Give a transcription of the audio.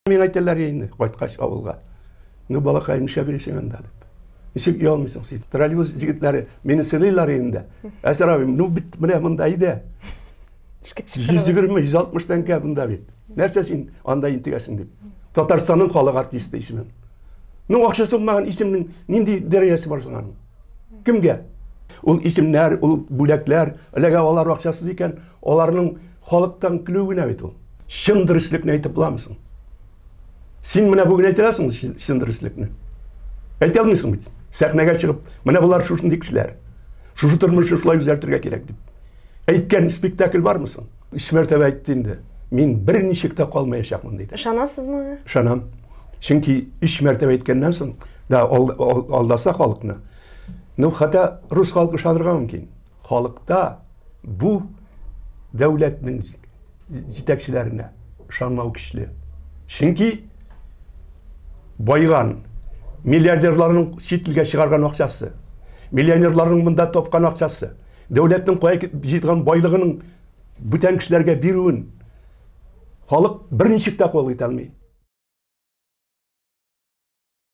Миңа әйтәләр инде, кайткач авылга. Ну, балакай, нишләп йөрисең анда дип. Ничек оялмыйсың син? Троллейбус егетләре мине сыйлыйлар инде. Әсәр абый, ну бит менә монда әйдә. 120, 160 тәңкә монда бит. Нәрсә син анда интегәсең дип. Татарстанның халык артисты исемем. Ну, акчасы булмаган исемнең нинди дәрәҗәсе бар соң аның? Кемгә? Ул исемнәр, ул бүләкләр, эләгә алар акчасыз икән, аларның халыктан көлү генә бит ул. Чын дөреслекне әйтеп буламы соң? Син менә бүген әйтә аласың чын дөреслекне? Әйтә алмыйсың бит. Сәхнәгә чыгып, менә болар шушындый кешеләр. Шушы тормышны шулай үзгәртергә кирәк дип. Әйткән спектакль бармы соң? Өч мәртәбә әйтте инде. Мин берничек тә калмаячакмын диде. Ышанасызмы аңа? Ышанам. Чөнки өч мәртәбә әйткәннән соң да алдаса халыкны. Ну, хәтта рус халкы ышанырга мөмкин. Халыкта бу дәүләтнең җитәкчеләренә ышанмау көчле. Чөнки байган миллиардерларның чит илгә чыгарган акчасы, миллионерларның монда тапкан акчасы, дәүләтнең кая җыйган байлыгының бүтән кешеләргә бирүен халык берничек тә кабул итә алмый.